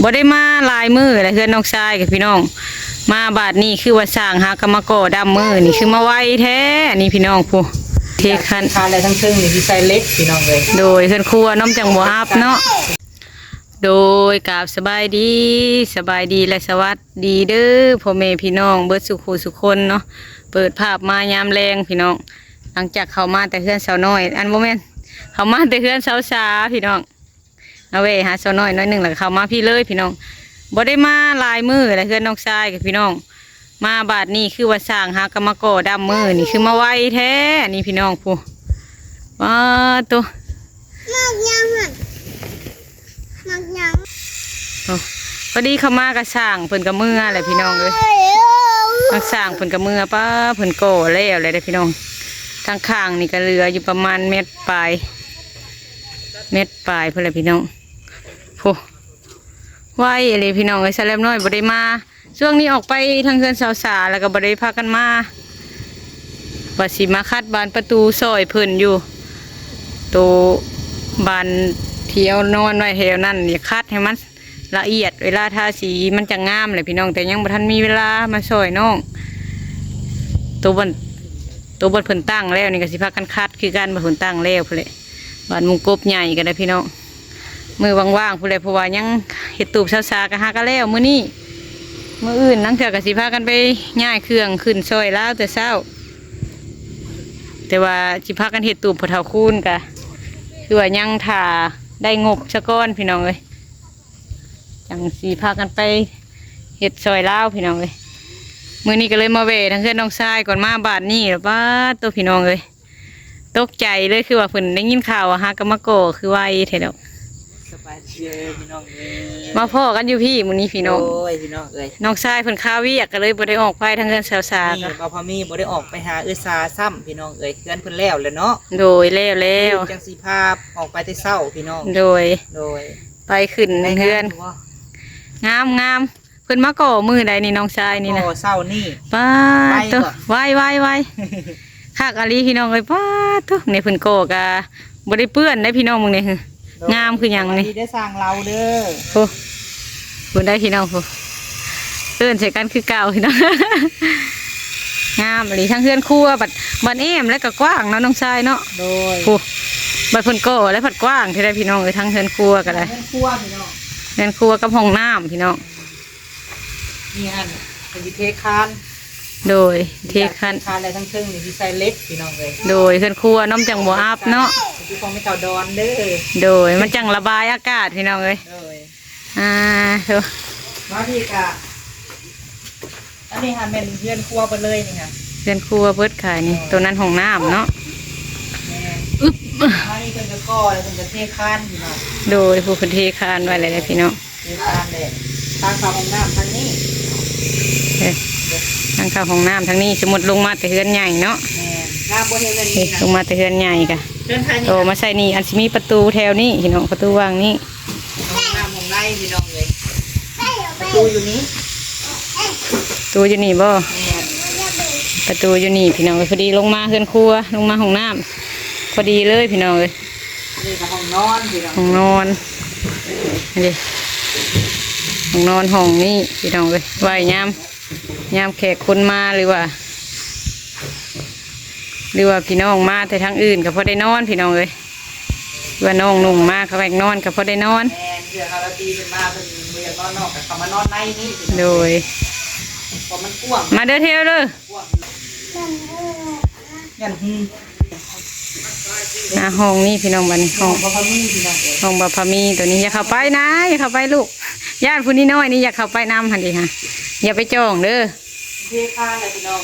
ບໍ່ໄດ້ມາຫຼາຍມື້ແລ້ວ ເຮືອນນ້ອງຊາຍກັບພີ່ນ້ອງ ມາບາດນີ້ຄືວ່າຊ່າງຫາກະມາກໍ່ດຳມື້ນີ້ ຄືມາໄວແທ້ ອັນນີ້ພີ່ນ້ອງ ຜູ້ເທຄານ ຄານແລ້ວ ທັງເທິງນີ້ຊິໃສ່ເຫຼັກພີ່ນ້ອງເອີຍ ໂດຍ ເຮືອນຄົວນ້ອມຈັ່ງບໍ່ອັບເນາະ. ໂດຍ ກາບສະບາຍດີ ສະບາຍດີ ແລະ ສະຫວັດດີເດີພໍ່ແມ່ພີ່ນ້ອງເບິດສູ່ຜູ້ສູ່ຄົນເນາະ ເປີດພາບມາຍາມແລງພີ່ນ້ອງ ຫຼັງຈາກເຂົ້າມາແຕ່ເຮືອນສາວນ້ອຍ ອັນ ບໍ່ແມ່ນ ເຂົ້າມາແຕ່ເຮືອນສາວສາພີ່ນ້ອງ ມາແວ່ຫາສາວນ້ອຍໜ້ອຍໜຶ່ງ ແລ້ວກໍເຂົ້າມາພີ້ເລີຍພີ່ນ້ອງ ບໍ່ໄດ້ມາຫຼາຍມື້ແລ້ວ ເຮືອນນ້ອງຊາຍກັບພີ່ນ້ອງ ມາບາດນີ້ຄືວ່າຊ່າງຫາກະມາກໍ່ດຳມື້ນີ້ ຄືມາໄວແທ້ ອັນນີ້ພີ່ນ້ອງ ຜູ້ ປາໂຕ ໝາກຫຍັງຫັ້ນ ໝາກຫຍັງ ໂອ້ ພໍດີເຂົ້າມາກໍຊ່າງເພິ່ນກໍເມືອແຫຼະພີ່ນ້ອງເອີຍ ທາງຊ່າງເພິ່ນກໍເມືອ ປາ ເພິ່ນກໍ່ແລ້ວແຫຼະເດ້ພີ່ນ້ອງ ທາງຂ້າງນີ້ກໍເຫຼືອຢູ່ປະມານແມັດປາຍ ແມັດປາຍພຸ້ນແຫຼະພີ່ນ້ອງ ໂອ້ ໄວອີ່ຫຼີພີ່ນ້ອງເອີຍ ສາວແລັບນ້ອຍບໍ່ໄດ້ມາ ຊ່ວງນີ້ອອກໄປທາງເຮືອນສາວສາ ແລ້ວກໍບໍ່ໄດ້ພາກັນມາ ວ່າຊິມາຂັດບານປະຕູຊ່ອຍເພິ່ນຢູ່ ໂຕບານທີ່ເອົານອນໄວ້ແຖວນັ້ນ ຢາກຂັດໃຫ້ມັນລະອຽດ ເວລາທາສີມັນຈະງາມແຫຼະພີ່ນ້ອງ ແຕ່ຍັງບໍ່ທັນມີເວລາມາຊ່ອຍນ້ອງ ໂຕບ່ອນ ໂຕບ່ອນເພິ່ນຕັ້ງແລ້ວນີ້ກໍຊິພາກັນຂັດຄືກັນ ບ່ອນເພິ່ນຕັ້ງແລ້ວພຸ້ນແຫຼະ ບ້ານມຸງກົບໃຫຍ່ກໍໄດ້ພີ່ນ້ອງ ມື້ວ່າງໆພຸ້ນແຫຼະ ເພາະວ່າຍັງເຮັດຕູບສາວສາກະຫາກະແລ້ວມື້ນີ້ ມື້ອື່ນລາງເທື່ອກະຊິພາກັນໄປຍ້າຍເຄື່ອງຂຶ້ນຊ່ອຍລາວແຕ່ເຊົ້າ ແຕ່ວ່າຊິພາກັນເຮັດຕູບພໍ່ເຖົ້າຄູນກະ ຄືວ່າຍັງຖ້າໄດ້ງົບສາກ່ອນພີ່ນ້ອງເອີຍ ຈັ່ງຊິພາກັນໄປເຮັດຊ່ອຍລາວພີ່ນ້ອງເອີຍ ມື້ນີ້ກໍເລີຍມາແວ່ທາງເຮືອນນ້ອງຊາຍກ່ອນ ມາບາດນີ້ລະ ປາໂຕ ພີ່ນ້ອງເອີຍ ຕົກໃຈເລີຍ ຄືວ່າເພິ່ນໄດ້ຍິນຂ່າວວ່າຫາກະມາກໍ່ ຄືໄວແທ້ດອກ ສະບາຍດີເດີພີ່ນ້ອງເອີຍ ມາພໍ້ກັນຢູ່ພີ້ມື້ນີ້ພີ່ນ້ອງ ໂອ້ຍ ພີ່ນ້ອງເອີຍ ນ້ອງຊາຍເພິ່ນຄາວຽກ ກໍເລີຍບໍ່ໄດ້ອອກໄປທາງເຮືອນສາວສາ ນີ້ ກໍ ບ່າວພາມີບໍ່ໄດ້ອອກໄປຫາເອື້ອຍສາຊ້ຳພີ່ນ້ອງເອີຍ ເຮືອນເພິ່ນແລ້ວແຫຼະເນາະ ໂດຍ ແລ້ວແລ້ວ ຈັ່ງຊິພາອອກໄປແຕ່ເຊົ້າພີ່ນ້ອງ ໂດຍ ໂດຍ ໄປຂຶ້ນເຮືອນ ງາມ ງາມ ເພິ່ນມາກໍ່ມື້ໃດນີ້ ນ້ອງຊາຍນີ້ນະ ກໍ່ເຊົ້ານີ້ ປາໂຕ ໄວ ໄວ ໄວ ຄັກອີ່ຫຼີພີ່ນ້ອງເອີຍ ປາໂຕ ນີ້ເພິ່ນກໍ່ກະບໍ່ໄດ້ເປື້ອນໄດ໋ພີ່ນ້ອງ ເບິ່ງນີ້ ງາມຄືຫຍັງນີ້ ໄດ້ສ້າງເລົາເດີ ໂອ້ ພຸ້ນໄດ໋ພີ່ນ້ອງ ພຸ້ນ ເອີ້ນໃສ່ກັນຄືເກົ່າພີ່ນ້ອງ ງາມອີ່ຫຼີ ທັງເຮືອນຄົວ ບັດ ບັດແອ້ມແລ້ວກໍກວ້າງເນາະ ນ້ອງຊາຍເນາະ ໂດຍ ພຸ້ນ ບັດເພິ່ນກໍ່ແລ້ວພັດກວ້າງແທ້ໃດ໋ພີ່ນ້ອງເອີຍ ທັງເຮືອນຄົວກໍໄດ້ ເຮືອນຄົວພີ່ນ້ອງ ເຮືອນຄົວກັບຫ້ອງນ້ຳພີ່ນ້ອງ ນີ້ຫັ້ນ ເພິ່ນຊິເທຄານ ໂດຍ ເທຄານ ເທຄານແລ້ວ ທັງເທິງນີ້ຊິໃສ່ເຫຼັກພີ່ນ້ອງເອີຍ ໂດຍ ເຮືອນຄົວນ້ອມຈັ່ງບໍ່ອັບເນາະ ຄືຂອງແມ່ເຖົ້າດອນເດີ ໂດຍ ມັນຈັ່ງລະບາຍອາກາດພີ່ນ້ອງເອີຍ ໂດຍ ອ່າ ໂທ ມາພີ້ກະ ອັນນີ້ຫາແມ່ນເຮືອນຄົວເບິດເລີຍນີ້ຫາ ເຮືອນຄົວເບິດຄ່ະນີ້ ໂຕນັ້ນຫ້ອງນ້ຳເນາະ ແມ່ນ ອຶບ ມານີ້ເພິ່ນກໍກໍ່ແລ້ວ ເພິ່ນກໍເທຄານພີ່ນ້ອງ ໂດຍ ຜູ້ເພິ່ນເທຄານໄວ້ແລ້ວພີ່ນ້ອງ ເທຄານແລ້ວ ທາງເຂົ້າຫ້ອງນ້ຳທາງນີ້ ເອີ ທາງເຂົ້າຫ້ອງນ້ຳທາງນີ້ ສົມມຸດລົງມາແຕ່ເຮືອນໃຫຍ່ເນາະ ແມ່ນ ງາມບໍ່ເຮືອນນີ້ນະ ລົງມາແຕ່ເຮືອນໃຫຍ່ກະ ເດີນທາງນີ້ ໂຕມາໃສ່ນີ້ ອັນຊິມີປະຕູແຖວນີ້ພີ່ນ້ອງ ປະຕູຫວ່າງນີ້ ຫ້ອງນ້ຳຫ້ອງໃນພີ່ນ້ອງເອີຍ ປະຕູຢູ່ນີ້ ປະຕູຢູ່ນີ້ບໍ່ ແມ່ນ ປະຕູຢູ່ນີ້ພີ່ນ້ອງເອີຍ ພໍດີລົງມາເຮືອນຄົວ ລົງມາຫ້ອງນ້ຳ ພໍດີເລີຍພີ່ນ້ອງເອີຍ ນີ້ກໍຫ້ອງນອນພີ່ນ້ອງ ຫ້ອງນອນ ນີ້ ຫ້ອງນອນຫ້ອງນີ້ພີ່ນ້ອງເອີຍ ໄວ້ຍາມ ຍາມແຂກຄົນມາ ຫຼືວ່າ ຫຼືວ່າພີ່ນ້ອງມາແຕ່ທາງອື່ນກໍພໍໄດ້ນອນພີ່ນ້ອງເອີຍ ຫຼືວ່ານ້ອງນຸ່ງມາເຂົາຢາກນອນກໍພໍໄດ້ນອນ ແມ່ນ ເທື່ອເຮົາລາຕີເພິ່ນມາ ເພິ່ນບໍ່ຢາກນອນນອກກໍເຂົ້າມານອນໃນນີ້ພີ່ນ້ອງ ໂດຍ ເພາະມັນກວ້າງ ມາເດີເທວເດີ ກວ້າງ ແມ່ນຫື ອ່າ ຫ້ອງນີ້ພີ່ນ້ອງ ບັດນີ້ຫ້ອງ ຫ້ອງບ່າວພາມີພີ່ນ້ອງເອີຍ ຫ້ອງບ່າວພາມີ ໂຕນີ້ຢ່າເຂົ້າໄປນາ ຢ່າເຂົ້າໄປລູກ ຢ້ານຜູ້ນ້ອຍໆນີ້ຢາກເຂົ້າໄປນຳຫັ້ນເດຫາ ຢ່າໄປຈ້ອງເດີ ເທຄານແຫຼະພີ່ນ້ອງ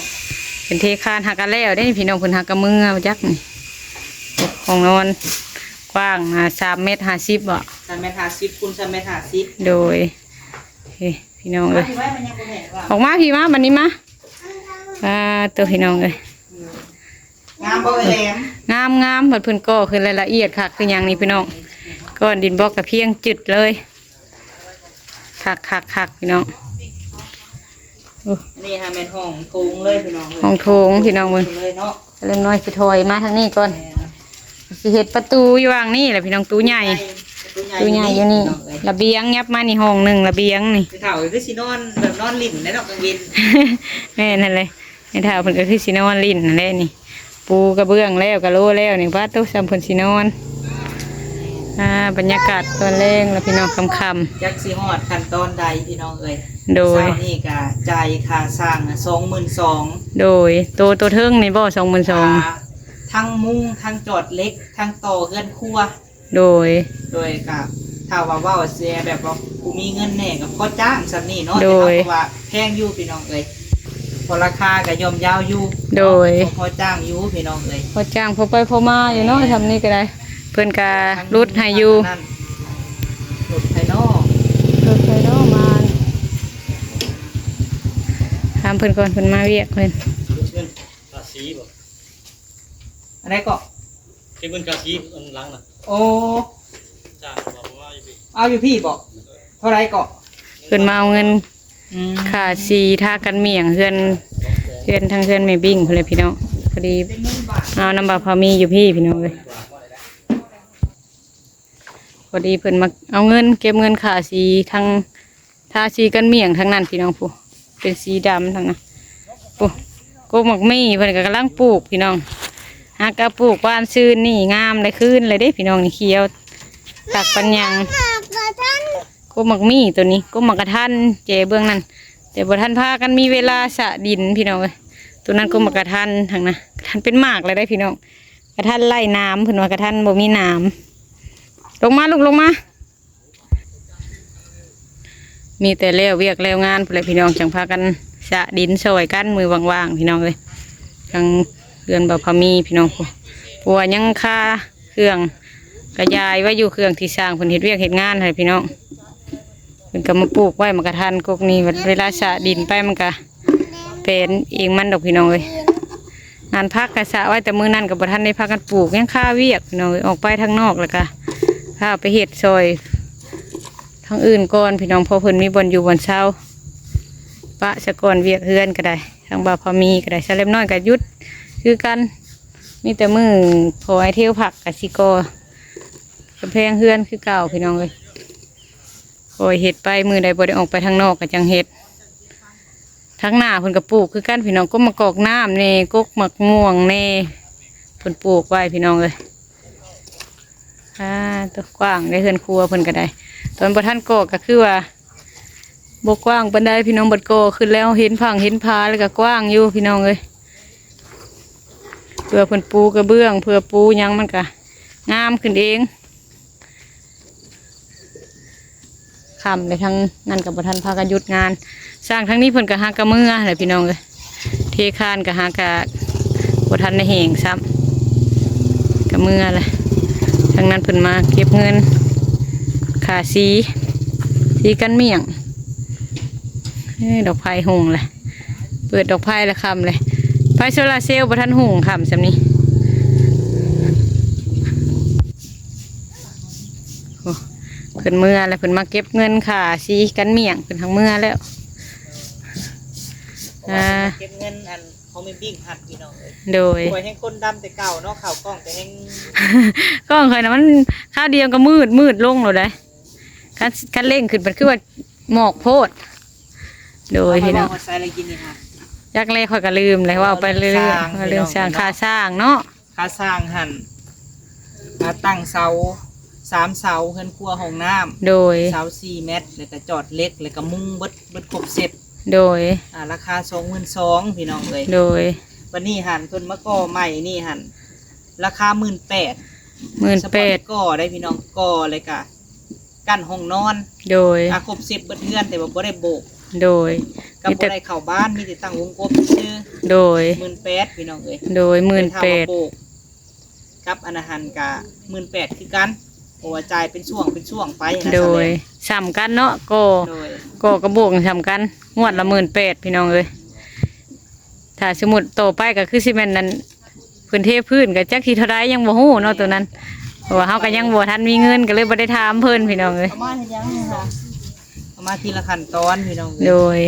ເພິ່ນເທຄານ ຫາກະແລ້ວເດ້ພີ່ນ້ອງ ເພິ່ນຫາກະເມືອຈັກນີ້ ຫ້ອງນອນກວ້າງ ອ່າ ສາມແມັດຫ້າສິບເບາະ ສາມແມັດຫ້າສິບ ຄູນສາມແມັດຫ້າສິບ ໂດຍ ເອີ ພີ່ນ້ອງເອີຍ ອອກມາພີ້ມາ ບັດນີ້ມາ ອ່າ ໂຕພີ່ນ້ອງເອີຍ ງາມບໍ່ເອີຍແຫຼມ ງາມໆ ບັດເພິ່ນກໍ່ຂຶ້ນລາຍລະອຽດຄັກຄືຫຍັງນີ້ພີ່ນ້ອງ ກ້ອນດິນບລັອກກະພຽງຈຶດເລີຍ ຄັກໆໆ ພີ່ນ້ອງ ໂອ້ ນີ້ຫາແມ່ນຫ້ອງໂຖງເລີຍພີ່ນ້ອງເອີຍ ຫ້ອງໂຖງພີ່ນ້ອງເບິ່ງ ເລີຍເນາະ ເລັກນ້ອຍຊິຖອຍມາທາງນີ້ກ່ອນ ແມ່ນ ຊິເຮັດປະຕູຢູ່ຫວ່າງນີ້ແຫຼະພີ່ນ້ອງ ຕູໃຫຍ່ ປະ ຕູ້ໃຫຍ່ຢູ່ນີ້ ລະບຽງ ຫຍັບມານີ້ຫ້ອງໜຶ່ງ ລະບຽງນີ້ ຜູ້ເຖົ້າຄືຊິນອນແບບນອນຫຼິ້ນແຫຼະເນາະກາງເວັນ. ແມ່ນຫັ້ນແຫຼະ ແມ່ເຖົ້າເພິ່ນກໍຄືຊິນອນຫຼິ້ນຫັ້ນແຫຼະນີ້ ປູກະເບື້ອງແລ້ວ ກະໂລແລ້ວນີ້ ປາດໂທ້ ສ່ຳເພິ່ນຊິນອນ. ອ່າ ບັນຍາກາດຕອນແລງລະພີ່ນ້ອງ ຄ່ຳໆ ຈັກຊິຮອດຂັ້ນຕອນໃດພີ່ນ້ອງເອີຍ. ໂດຍ ເຊົ້ານີ້ກະຈ່າຍຄ່າຊ່າງສອງໝື່ນສອງ. ໂດຍ ໂຕ ໂຕເທິງນີ້ບໍ່ ສອງໝື່ນສອງ ອ່າ ທັງມຸງ ທັງຈອດເຫຼັກ ທັງຕໍ່ເຮືອນຄົວ. ໂດຍ ໂດຍກະຖ້າວ່າເວົ້າເສຍແບບວ່າຜູ້ມີເງິນແດ່ກໍພໍຈ້າງສ່ຳນີ້ເນາະ. ໂດຍ ແຕ່ເຮົາກໍວ່າແພງຢູ່ພີ່ນ້ອງເອີຍ ເພາະລາຄາກໍຍ່ອມເຢາຢູ່. ໂດຍ ກໍພໍຈ້າງຢູ່ພີ່ນ້ອງເອີຍ ພໍຈ້າງພໍໄປພໍມາຢູ່ເນາະ. ແມ່ນ ສ່ຳນີ້ກໍໄດ້ ເພິ່ນກໍຫຼຸດໃຫ້ຢູ່ ຫຼຸດໃຫ້ເນາະ ຫຼຸດໃຫ້ເນາະ. ມາຖາມເພິ່ນກ່ອນ ເພິ່ນມາວຽກເພິ່ນ ເງິນພາສີບໍ່? ອັນໃດເກາະ? ເກັບເງິນກາສີອັນຫຼັງນະ. ໂອ້ ຈ້າງເອົາຢູ່ພີ້ ເອົາຢູ່ພີ້ບໍ? ເທົ່າໃດເກາະ? ເພິ່ນມາເອົາເງິນ ອືມ ຄ່າສີທາກັນໝ້ຽງເຮືອນ ເຮືອນ ທາງເຮືອນແມ່ບິ້ງພຸ້ນແຫຼະພີ່ນ້ອງ. ພໍດີ ເປັນເງິນບາດ ເອົານຳບ່າວພາມີຢູ່ພີ້ພີ່ນ້ອງເອີຍ. ພໍດີເພິ່ນມາເອົາເງິນ ເກັບເງິນຄ່າສີທາງ ທາສີກັນໝ້ຽງທາງນັ້ນພີ່ນ້ອງ. ຜູ້ ເປັນສີດຳທາງນັ້ນ ຜູ້ ກົກໝາກໝີ່ເພິ່ນກໍກຳລັງປູກພີ່ນ້ອງ. ຫາກະປູກວານຊືນນີ້ ງາມໄດ້ຄືນເລີຍເດ້ພີ່ນ້ອງ ນີ້ຂຽວຄັກປານຫຍັງ. ກົກໝາກໝີ່ໂຕນີ້ ກົກໝາກກະທັນ ແຈເບື້ອງນັ້ນ ແຕ່ບໍ່ທັນພາກັນມີເວລາສະດິນພີ່ນ້ອງເອີຍ. ໂຕນັ້ນກົກໝາກກະທັນທາງນັ້ນ ກະທັນເປັນໝາກແລ້ວເດ້ພີ່ນ້ອງ. ກະທັນໄລ່ໜາມ ເພິ່ນວ່າກະທັນບໍ່ມີໜາມ. ລົງມາລູກ ລົງມາ. ມີແຕ່ແລ້ວວຽກແລ້ວງານພຸ້ນແຫຼະພີ່ນ້ອງ ຈັ່ງພາກັນສະດິນຊ່ອຍກັນມື້ວ່າງໆ ພີ່ນ້ອງເອີຍ. ທາງເຮືອນບ່າວພາມີພີ່ນ້ອງ ເພາະວ່າຍັງຄາເຄື່ອງ ກະຢາຍໄວ້ຢູ່ ເຄື່ອງທີ່ຊ່າງເພິ່ນເຮັດວຽກເຮັດງານຫັ້ນແຫຼະພີ່ນ້ອງ. ເພິ່ນກໍມາປູກໄວ້ໝາກກະທັນກົກນີ້ ເວລາສະດິນໄປມັນກະແປນເອງມັນດອກພີ່ນ້ອງເອີຍ. ງານຜັກກະສະໄວ້ແຕ່ມື້ນັ້ນກໍບໍ່ທັນໄດ້ພາກັນປູກ ຍັງຄາວຽກພີ່ນ້ອງເອີຍ. ອອກໄປທາງນອກແລ້ວກະພາໄປເຮັດຊ່ອຍທາງອື່ນກ່ອນພີ່ນ້ອງ ເພາະເພິ່ນມີບ່ອນຢູ່ບ່ອນເຊົາ ປະສະກ່ອນວຽກເຮືອນກໍໄດ້. ທາງບ່າວພາມີກໍໄດ້ ສາວເລັບນ້ອຍກໍຢຸດຄືກັນ ມີແຕ່ມື້ພໍ່ໄອເທວພັກກະຊິກໍ່ກຳແພງເຮືອນຄືເກົ່າພີ່ນ້ອງເອີຍ. ຄ່ອຍເຮັດໄປ ມື້ໃດບໍ່ໄດ້ອອກໄປທາງນອກກໍຈັ່ງເຮັດ. ທາງໜ້າເພິ່ນກໍປູກຄືກັນພີ່ນ້ອງ ກົກໝາກກອກນ້ຳແດ່ ກົກໝາກມ່ວງແດ່ ເພິ່ນປູກໄວ້ພີ່ນ້ອງເອີຍ. ອ່າ ໂຕ ກວ້າງເດ້ ເຮືອນຄົວເພິ່ນກໍໄດ້ ຕອນບໍ່ທັນກໍ່ກໍຄືວ່າບໍ່ກວ້າງປານໃດພີ່ນ້ອງ. ບັດກໍ່ຂຶ້ນແລ້ວເຫັນຜັງເຫັນຜາແລ້ວກໍກວ້າງຢູ່ພີ່ນ້ອງເອີຍ. ເພື່ອເພິ່ນປູກະເບື້ອງ ເພື່ອປູຫຍັງມັນກະງາມຂຶ້ນເອງ. ຄ່ຳແລ້ວ ທາງນັ້ນກໍບໍ່ທັນພາກັນຢຸດງານ. ຊ່າງທາງນີ້ເພິ່ນກໍຫາກະເມືອແຫຼະພີ່ນ້ອງເອີຍ. ເທຄານກໍຫາກະບໍ່ທັນໄດ້ແຫ້ງຊ້ຳ ກະເມືອແຫຼະ. ທາງນັ້ນເພິ່ນມາເກັບເງິນຄ່າສີ ສີກັນໝ້ຽງ. ເອີ ດອກໄຟຮຸ່ງແຫຼະ ເປີດດອກໄຟລະຄ່ຳເລີຍ. ໄຟໂຊລາເຊວບໍ່ທັນຮຸ່ງຄ່ຳສ່ຳນີ້. ໂອ້ ເພິ່ນເມືອແລ້ວ ເພິ່ນມາເກັບເງິນຄ່າສີກັນໝ້ຽງ ເພິ່ນທັງເມືອແລ້ວ. ເພາະວ່າ ອ່າ ເພິ່ນມາເກັບເງິນອັນຂອງແມ່ບິ້ງຫັ້ນພີ່ນ້ອງເອີຍ. ໂດຍ ຂ້ອຍແຮ່ງຄົນດຳແຕ່ເກົ່າເນາະ ເຂົ້າກ້ອງກໍແຮ່ງ ກ້ອງຂ້ອຍນະມັນຄາວດຽວກໍມືດ ມືດລົງໂລດໃດ໋. ຄັນ ຄັນເລັ່ງຂຶ້ນມັນຄືວ່າໝອກໂພດ. ໂດຍ ເອົາໄປ ພີ່ນ້ອງ ເວົ້າຮອດໃສລະກິນນີ້ຫະ? ຈັກແລ ຂ້ອຍກໍລືມແລ້ວ ເວົ້າໄປເລື້ອຍໆ ເລື່ອງຊ່າງ ຄ່າຊ່າງເນາະ. ຄ່າຊ່າງຫັ້ນ ຄ່າຕັ້ງເສົາ ສາມເສົາ ເຮືອນຄົວ ຫ້ອງນ້ຳ. ໂດຍ ເສົາສີ່ແມັດ ແລ້ວກໍຈອດເຫຼັກ ແລ້ວກໍມຸງເບິດ ເບິດຄົບເຊັດ. ໂດຍ ອ່າ ລາຄາສອງໝື່ນສອງ ພີ່ນ້ອງເອີຍ. ໂດຍ ບັດນີ້ຫັ້ນ ເພິ່ນມາກໍ່ໃໝ່ນີ້ຫັ້ນ ລາຄາໝື່ນແປດ ໝື່ນແປດ ສະເພາະທີ່ກໍ່ໄດ້ພີ່ນ້ອງ ກໍ່ແລ້ວກະກັ້ນຫ້ອງນອນ. ໂດຍ ອ່າ ຄົບເຊັດເບິດເຮືອນ ແຕ່ວ່າບໍ່ໄດ້ໂບກ. ໂດຍ ກໍບໍ່ໄດ້ເຂົ້າບ້ານ ມີແຕ່ຕັ້ງວົງກົບຊື່. ໂດຍ ໝື່ນແປດ ພີ່ນ້ອງເອີຍ. ໂດຍ ໝື່ນແປດ ແຕ່ຖ້າວ່າໂບກກັບອັນນັ້ນຫັ້ນກະໝື່ນແປດຄືກັນ ເພາະວ່າຈ່າຍເປັນຊ່ວງເປັນຊ່ວງໄປນະ. ໂດຍ ສ່ຳກັນເນາະ ກໍ່ ໂດຍ ກໍ່ກັບໂບກສ່ຳກັນ ງວດລະໝື່ນແປດ ພີ່ນ້ອງເອີຍ. ຖ້າສົມມຸດຕໍ່ໄປກໍຄືຊິແມ່ນນັ້ນ ເພິ່ນເທພື້ນກໍຈັກຊິເທົ່າໃດຍັງບໍ່ຮູ້ເນາະໂຕນັ້ນ ເພາະວ່າເຮົາກໍຍັງບໍ່ທັນມີເງິນ ກໍເລີຍບໍ່ໄດ້ຖາມເພິ່ນພີ່ນ້ອງເອີຍ. ເອົາມາເຮັດຫຍັງນີ້ຫະ? ເອົາມາທີລະຂັ້ນຕອນພີ່ນ້ອງເອີຍ. ໂດຍ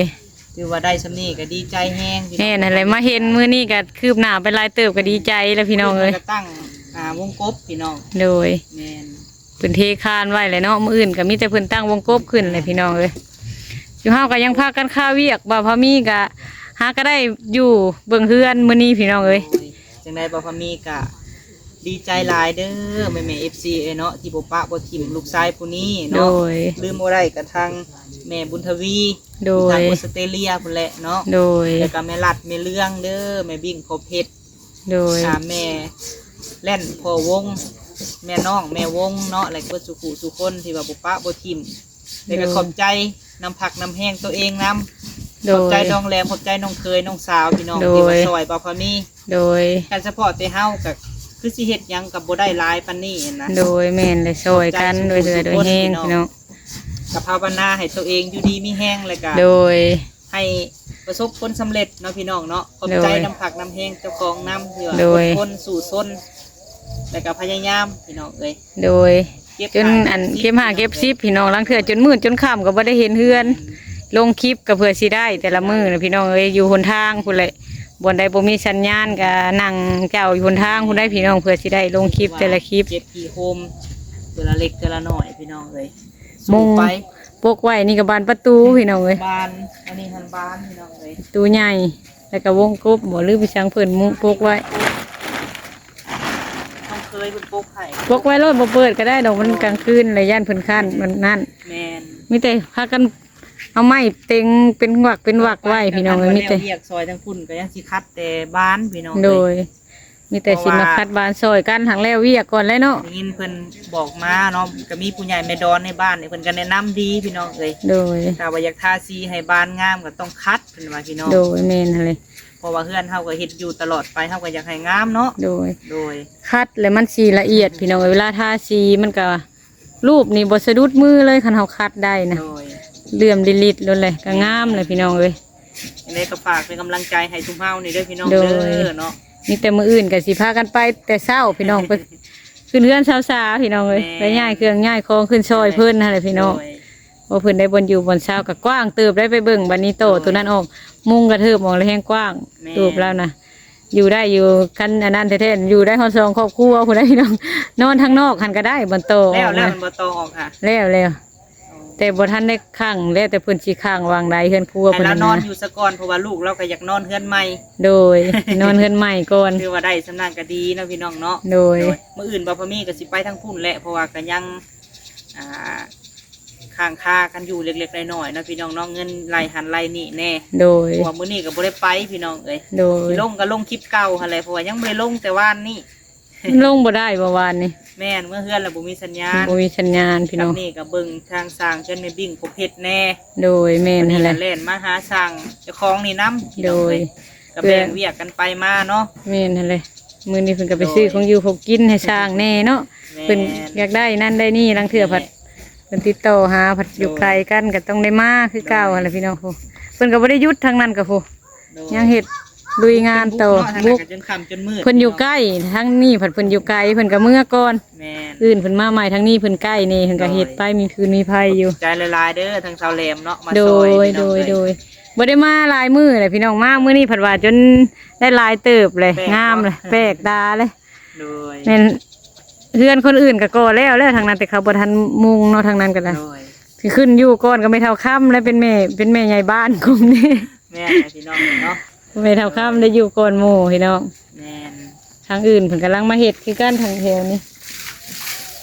ຖືວ່າໄດ້ສ່ຳນີ້ກໍດີໃຈແຮງພີ່ນ້ອງ. ແມ່ນຫັ້ນແຫຼະ ມາເຫັນມື້ນີ້ກໍຄືບໜ້າໄປຫຼາຍເຕີບ ກໍດີໃຈແລ້ວພີ່ນ້ອງເອີຍ. ເພິ່ນກໍຕັ້ງ ອ່າ ວົງກົບພີ່ນ້ອງ. ໂດຍ ແມ່ນ ເພິ່ນເທຄານໄວ້ແຫຼະເນາະ ມື້ອື່ນກໍມີແຕ່ເພິ່ນຕັ້ງວົງກົບຂຶ້ນແຫຼະພີ່ນ້ອງເອີຍ. ຢູ່ເຮົາກໍຍັງພາກັນຄາວຽກ ບ່າວພາມີກໍຫາກໍໄດ້ຢູ່ເບິ່ງເຮືອນມື້ນີ້ພີ່ນ້ອງເອີຍ. ໂດຍ ຈັ່ງໃດບ່າວພາມີກໍດີໃຈຫຼາຍເດີ ແມ່ໆ ເອັຟຊີ ເອີຍເນາະ ທີ່ບໍ່ປະບໍ່ຖິ້ມລູກຊາຍຜູ້ນີ້ເນາະ. ໂດຍ ລືມບໍ່ໄດ້ກໍທາງແມ່ບຸນທະວີ ໂດຍ ຢູ່ທາງອົດສະເຕຣເລຍພຸ້ນແຫຼະເນາະ. ໂດຍ ແລ້ວກໍແມ່ລັດ ແມ່ເລື່ອງເດີ ແມ່ບິ້ງ ພໍ່ເພັດ ໂດຍ ອ່າ ແມ່ແລ່ນ ພໍ່ວົງ ແມ່ນ້ອງ ແມ່ວົງເນາະ ແລະ ເບິດສູ່ຜູ້ສູ່ຄົນທີ່ວ່າບໍ່ປະບໍ່ຖິ້ມ ແລະກໍ ໂດຍ ຂອບໃຈນຳພັກນຳແຮງໂຕເອງນຳ. ໂດຍ ຂອບໃຈນ້ອງແຫຼມ ຂອບໃຈນ້ອງເຂີຍ ນ້ອງສາວ ພີ່ນ້ອງ ໂດຍ ທີ່ວ່າຊ່ອຍບ່າວພາມີ. ໂດຍ ຄັນສະເພາະແຕ່ເຮົາກໍຄືຊິເຮັດຫຍັງກໍບໍ່ໄດ້ຫຼາຍປານນີ້ຫັ້ນນະ. ໂດຍ ແມ່ນແຫຼະ ຊ່ອຍກັນ ຂອບໃຈສູ່ຜູ້ ໂດຍເຮືອ ສູ່ຄົນ ໂດຍແຮງ ພີ່ນ້ອງ ພີ່ນ້ອງ. ກໍພາວະນາໃຫ້ໂຕເອງຢູ່ດີມີແຮງ ແລ້ວກໍ ໂດຍ ໃຫ້ປະສົບຜົນສຳເລັດເນາະພີ່ນ້ອງເນາະ. ຂອບໃຈ ໂດຍ ນຳພັກນຳແຮງເຈົ້າຂອງນຳ ທີ່ວ່າ ໂດຍ ອົດທົນສູ້ຊົນ ແລ້ວກໍພະຍາຍາມ ພີ່ນ້ອງເອີຍ. ໂດຍ ເກັບ ຈົນອັນເກັບຫ້າເກັບສິບ ພີ່ນ້ອງ ລາງເທື່ອຈົນມືດຈົນຄ່ຳກໍບໍ່ໄດ້ເຫັນເຮືອນ. ລົງຄລິບກໍເພື່ອຊິໄດ້ແຕ່ລະມື້ນະ ພີ່ນ້ອງເອີຍ ຢູ່ຫົນທາງພຸ້ນແຫຼະ ບ່ອນໃດບໍ່ມີສັນຍານກໍນັ່ງເຈົ້າຢູ່ຫົນທາງພຸ້ນໃດ໋ ພີ່ນ້ອງ ເພື່ອຊິໄດ້ລົງຄລິບແຕ່ລະຄລິບ. ເກັບຂີ້ໂຮມເທື່ອລະເລັກເທື່ອລະນ້ອຍ ພີ່ນ້ອງເອີຍ ມຸງ ໄປ ປົກໄວ້ ນີ້ກໍບານປະຕູ ພີ່ນ້ອງເອີຍ ບານ ອັນນີ້ຫັ້ນບານ ພີ່ນ້ອງເອີຍ ປະຕູໃຫຍ່ ແລ້ວກໍວົງກົບບໍ່ ຫຼືໄປສັງເພິ່ນມຸງປົກໄວ້. ນ້ອງເຂີຍເພິ່ນປົກໃຫ້ ປົກໄວ້ໂລດ ບໍ່ເປີດກໍໄດ້ດອກ ມັນກາງຄືນແລ້ວຢ້ານເພິ່ນຄ້ານ ມັນນັ້ນ. ແມ່ນ ມີແຕ່ພາກັນເອົາໄມ້ເຕັງເປັນວັກເປັນວັກໄວ້ ພີ່ນ້ອງເອີຍ. ມີແຕ່ວຽກຊ່ອຍທາງພຸ້ນກໍຍັງຊິຂັດແຕ່ບານ ພີ່ນ້ອງເອີຍ. ໂດຍ ມີແຕ່ຊິມາ ເພາະວ່າ ຂັດບານຊ່ອຍກັນ ຫາກແລ້ວວຽກກ່ອນແຫຼະເນາະ. ໄດ້ຍິນເພິ່ນບອກມາເນາະ ກໍມີຜູ້ໃຫຍ່ແມ່ດອນໃນບ້ານນີ້ ເພິ່ນກໍແນະນຳດີ ພີ່ນ້ອງເອີຍ. ໂດຍ ຖ້າວ່າຢາກທາສີໃຫ້ບານງາມກໍຕ້ອງຂັດ ເພິ່ນວ່າ ພີ່ນ້ອງ. ໂດຍ ແມ່ນຫັ້ນແຫຼະ ເພາະວ່າເຮືອນເຮົາກໍເຮັດຢູ່ຕະຫຼອດໄປ ເຮົາກໍຢາກໃຫ້ງາມເນາະ. ໂດຍ ໂດຍ ຂັດແລ້ວມັນຊິລະອຽດ ພີ່ນ້ອງເອີຍ. ເວລາທາສີມັນກໍ ຮູບນີ້ບໍ່ສະດຸດມືເລີຍ ຄັນເຮົາຂັດໄດ້ນະ. ໂດຍ ເຫຼື້ອມລິດໆໂລດແຫຼະ ກໍງາມແຫຼະ ພີ່ນ້ອງເອີຍ. ຈັ່ງໃດກໍຝາກເປັນກຳລັງໃຈໃຫ້ຊຸມເຮົານີ້ເດີ ພີ່ນ້ອງເດີ ໂດຍ ເນາະ. ມີແຕ່ມື້ອື່ນກໍຊິພາກັນໄປແຕ່ເຊົ້າ ພີ່ນ້ອງ ໄປຂຶ້ນເຮືອນຊາວສາ ພີ່ນ້ອງເອີຍ. ແມ່ນ ໄປຍ້າຍເຄື່ອງຍ້າຍຂອງຂຶ້ນຊ່ອຍເພິ່ນຫັ້ນແຫຼະ ພີ່ນ້ອງ. ໂດຍ ເພາະເພິ່ນໄດ້ບ່ອນຢູ່ບ່ອນເຊົາກໍກວ້າງເຕີບໄດ໋ ໄປເບິ່ງບັດນີ້ໂຕ ໂຕນັ້ນອອກ ມຸງກະເທີບອອກແລ້ວແຮງກວ້າງ. ແມ່ນ ຕູບລາວນະ ຢູ່ໄດ້ຢູ່ ຄັນອັນນັ້ນແທ້ໆ ຢູ່ໄດ້ຮອດສອງຄອບຄົວພຸ້ນນະ ພີ່ນ້ອງ. ນອນທາງນອກຫັ້ນກໍໄດ້ ບ່ອນໂຕ ແລ້ວ ແລ້ວ ມັນບໍ່ໂຕອອກຫະ ແລ້ວ ແລ້ວ ອໍ ແຕ່ບໍ່ທັນໄດ້ຂັງ ແລ້ວແຕ່ເພິ່ນຊິຂັງຫວ່າງໃດ ເຮືອນຄົວເພິ່ນ ໃຫ້ລາວນອນຢູ່ສາກ່ອນ ເພາະວ່າລູກລາວກໍຢາກນອນເຮືອນໃໝ່. ໂດຍ ນອນເຮືອນໃໝ່ກ່ອນ ຖືວ່າໄດ້ສ່ຳນັ້ນກໍດີເນາະ ພີ່ນ້ອງເນາະ. ໂດຍ ໂດຍ ມື້ອື່ນບ່າວພາມີກໍຊິໄປທາງພຸ້ນແຫຼະ ເພາະວ່າກໍຍັງ ອ່າ ຄ້າງຄາກັນຢູ່ເລັກໆນ້ອຍໆເນາະ ພີ່ນ້ອງເນາະ ເງິນໄລ່ຫັ້ນໄລ່ນີ້ແດ່. ໂດຍ ເພາະວ່າມື້ນີ້ກໍບໍ່ໄດ້ໄປ ພີ່ນ້ອງເອີຍ. ໂດຍ ຊິລົງກໍລົງຄລິບເກົ່າຫັ້ນແຫຼະ ເພາະວ່າຍັງບໍ່ໄດ້ລົງແຕ່ວານນີ້. ມັນລົງບໍ່ໄດ້ບໍ່ວານນີ້? ແມ່ນ ເມືອເຮືອນແລ້ວບໍ່ມີສັນຍານ ບໍ່ມີສັນຍານ ພີ່ນ້ອງ. ນີ້ກໍເບິ່ງທາງຊ່າງເຮືອນແມ່ບິ້ງ ຜູ້ເຮັດແດ່. ໂດຍ ແມ່ນຫັ້ນແຫຼະ ແລ່ນມາຫາຊ່າງເຈົ້າຂອງນີ້ນຳ ໂດຍ ກໍແບ່ງວຽກກັນໄປມາເນາະ. ແມ່ນຫັ້ນແຫຼະ ມື້ນີ້ເພິ່ນກໍໄປຊື້ຂອງຢູ່ຂອງກິນໃຫ້ຊ່າງແດ່ເນາະ. ແມ່ນ ເພິ່ນຢາກໄດ້ນັ້ນໄດ້ນີ້ ລາງເທື່ອພັດ ແມ່ນ ເພິ່ນຕິດຕໍ່ຫາ ພັດຢູ່ໄກກັນ ກໍຕ້ອງໄດ້ມາຄືເກົ່າຫັ້ນແຫຼະ ພີ່ນ້ອງ. ໂອ້ ເພິ່ນກໍບໍ່ໄດ້ຢຸດ ທາງນັ້ນກໍ ໂອ້ ໂດຍ ຍັງເຮັດລຸຍງານຕໍ່ ບຸກເນາະ ທາງນັ້ນກໍຈົນຄ່ຳຈົນມືດ ເພິ່ນຢູ່ໃກ້ ທາງນີ້ພັດເພິ່ນຢູ່ໄກ ເພິ່ນກໍເມືອກ່ອນ. ແມ່ນ ອື່ນເພິ່ນມາໃໝ່ ທາງນີ້ເພິ່ນໃກ້ແດ່ ເພິ່ນກໍເຮັດໄປ ມີຟືນມີໄຟຢູ່. ຂອບໃຈຫຼາຍໆເດີ ທາງສາວແຫຼມເນາະ ມາຊ່ອຍ ໂດຍ ພີ່ນ້ອງເອີຍ. ໂດຍ ໂດຍ ບໍ່ໄດ້ມາຫຼາຍມື້ແຫຼະ ພີ່ນ້ອງ ມາມື້ນີ້ພັດວ່າຈົນໄດ້ຫຼາຍເຕີບເລີຍ ແປກເນາະ ງາມເລີຍ ແປກຕາເລີຍ. ໂດຍ ແມ່ນ ເຮືອນຄົນອື່ນກໍກໍ່ແລ້ວແລ້ວ ທາງນັ້ນ ແຕ່ເຂົາບໍ່ທັນມຸງເນາະ ທາງນັ້ນກໍໄດ້. ໂດຍ ຊິຂຶ້ນຢູ່ກ່ອນກັບແມ່ເຖົ້າຄຳ ແລະເປັນແມ່ ເປັນແມ່ໃຫຍ່ບ້ານກຸ່ມນີ້. ແມ່ນແຫຼະ ພີ່ນ້ອງເນາະ ແມ່ເຖົ້າຄຳໄດ້ຢູ່ກ່ອນໝູ່ ພີ່ນ້ອງ. ແມ່ນ ທາງອື່ນເພິ່ນກຳລັງມາເຮັດຄືກັນ ທາງແຖວນີ້.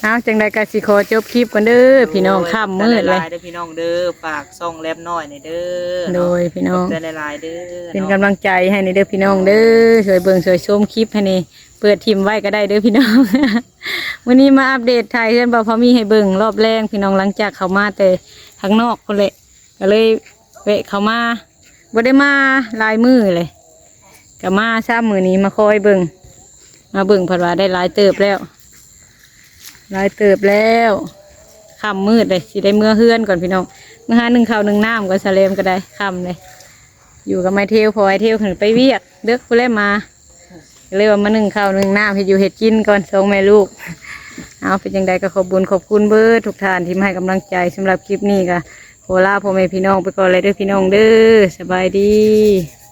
ເອົາ ຈັ່ງໃດກໍຊິຂໍຈົບຄລິບກ່ອນເດີ ໂດຍ ພີ່ນ້ອງ ຄ່ຳມືດແລ້ວ ຂອບໃຈຫຼາຍໆເດີ ພີ່ນ້ອງເດີ ຝາກຊ່ອງແລັບນ້ອຍແດ່ເດີ. ໂດຍ ເນາະ ພີ່ນ້ອງ ຂອບໃຈຫຼາຍໆເດີ ເປັນກຳລັງໃຈໃຫ້ແດ່ເດີ ພີ່ນ້ອງເດີ ໂດຍ ຊ່ວຍເບິ່ງຊ່ວຍຊົມຄລິບໃຫ້ແດ່ ເປີດຖິ້ມໄວ້ກໍໄດ້ເດີ ພີ່ນ້ອງ. ມື້ນີ້ມາອັບເດດຖ່າຍເຮືອນບ່າວພາມີໃຫ້ເບິ່ງຮອບແລງ ພີ່ນ້ອງ ຫຼັງຈາກເຂົ້າມາແຕ່ທາງນອກພຸ້ນແຫຼະ ກໍເລີຍແວະເຂົ້າມາ ບໍ່ໄດ້ມາຫຼາຍມື້ເລີຍ ກໍມາຊ້ຳມື້ນີ້ ມາຄອຍເບິ່ງ ມາເບິ່ງ ເພິ່ນວ່າໄດ້ຫຼາຍເຕີບແລ້ວ ຫຼາຍເຕີບແລ້ວ. ຄ່ຳມືດເລີຍ ຊິໄດ້ເມືອເຮືອນກ່ອນ ພີ່ນ້ອງ ເມືອຫາໜຶ້ງເຂົ້າໜຶ້ງນ້ຳກ່ອນ ສາວແຫຼມກໍໄດ້ ຄ່ຳເລີຍ. ຢູ່ກັບອ້າຍເທວ ເພາະອ້າຍເທວເພິ່ນໄປວຽກ ເດິກພຸ້ນແຫຼະມາ ກໍເລີຍວ່າມາໜຶ້ງເຂົ້າໜຶ້ງນ້ຳ ເຮັດຢູ່ເຮັດກິນກ່ອນ ສອງແມ່ລູກ. ເອົາ ເປັນຈັ່ງໃດກໍຂອບບຸນຂອບຄຸນເບິດທຸກທ່ານທີ່ມາໃຫ້ກຳລັງໃຈ. ສຳລັບຄລິບນີ້ກໍຂໍລາພໍ່ແມ່ພີ່ນ້ອງໄປກ່ອນແລ້ວເດີ ພີ່ນ້ອງເດີ ສະບາຍດີ.